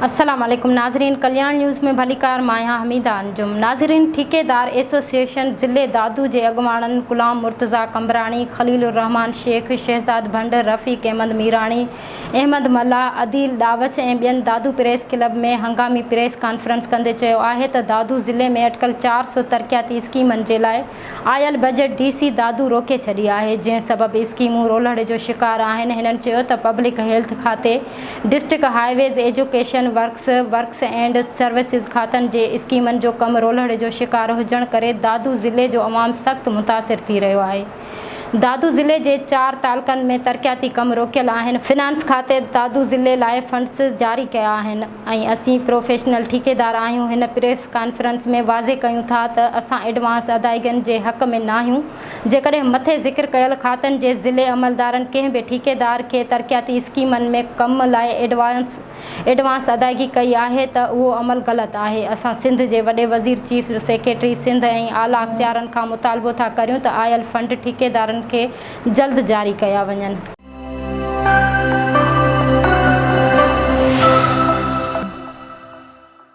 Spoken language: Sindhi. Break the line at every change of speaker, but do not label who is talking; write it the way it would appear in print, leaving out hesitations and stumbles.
السلام عليڪم ناظرين ڪلياڻ نيوز ۾ ڀليڪار مان آهيان حميده انجم ناظرين ٺيڪيدار ايسوسيئيشن ضلعي دادو جي اڳواڻن غلام مرتضيٰ قمبراڻي، خليل الرحمان شيخ، شهزاد ڀنڊ، رفيق احمد ميراڻي، احمد ملاح، عديل ڏاوچ ۽ ٻين دادو پريس ڪلب ۾ هنگامي پريس ڪانفرنس ڪندي چيو آهي ته دادو ضلعي ۾ اٽڪل 400 ترقياتي اسڪيمن جي لاء آيل بجيٽ ڊي سي دادو روڪي ڇڏي آهي جنهن سبب اسڪيمون رولهڙي جو شڪار آهن هنن چيو ته پبلڪ هيلٿ کاتي district highways education works works and services کاتن جي اسڪيمن جو ڪم رولهڙي جو شڪار هجڻ ڪري دادو ضلعي جو عوام سخت متاثر ٿي رهيو آهي دادو ضلعي جي چار تعلقن ۾ ترقياتي ڪم روڪيل آهن، فنانس کاتي دادو ضلعي لاء فنڊز جاري ڪيا آهن ۽ اسين پروفيشنل ٺيڪيدار آهيون، هن پريس ڪانفرنس ۾ واضح ڪيون ٿا ته اسان ايڊوانس ادائيگين جي حق ۾ ناهيون، جيڪڏهن مٿي ذڪر ڪيل کاتن جي ضلعي عملدارن ڪنهن به ٺيڪيدار کي ترقياتي اسڪيمن ۾ ڪم لاء ايڊوانس ايڊوانس ادائيگي ڪئي آهي ته اهو عمل غلط آهي، اسان سنڌ جي وڏي وزير، چيف سيڪريٽري سنڌ ۽ اعليٰ اختيارن کان مطالبو ٿا ڪريون ته آيل فنڊ ٺيڪيدارن کي جلد جاري ڪيا وڃن.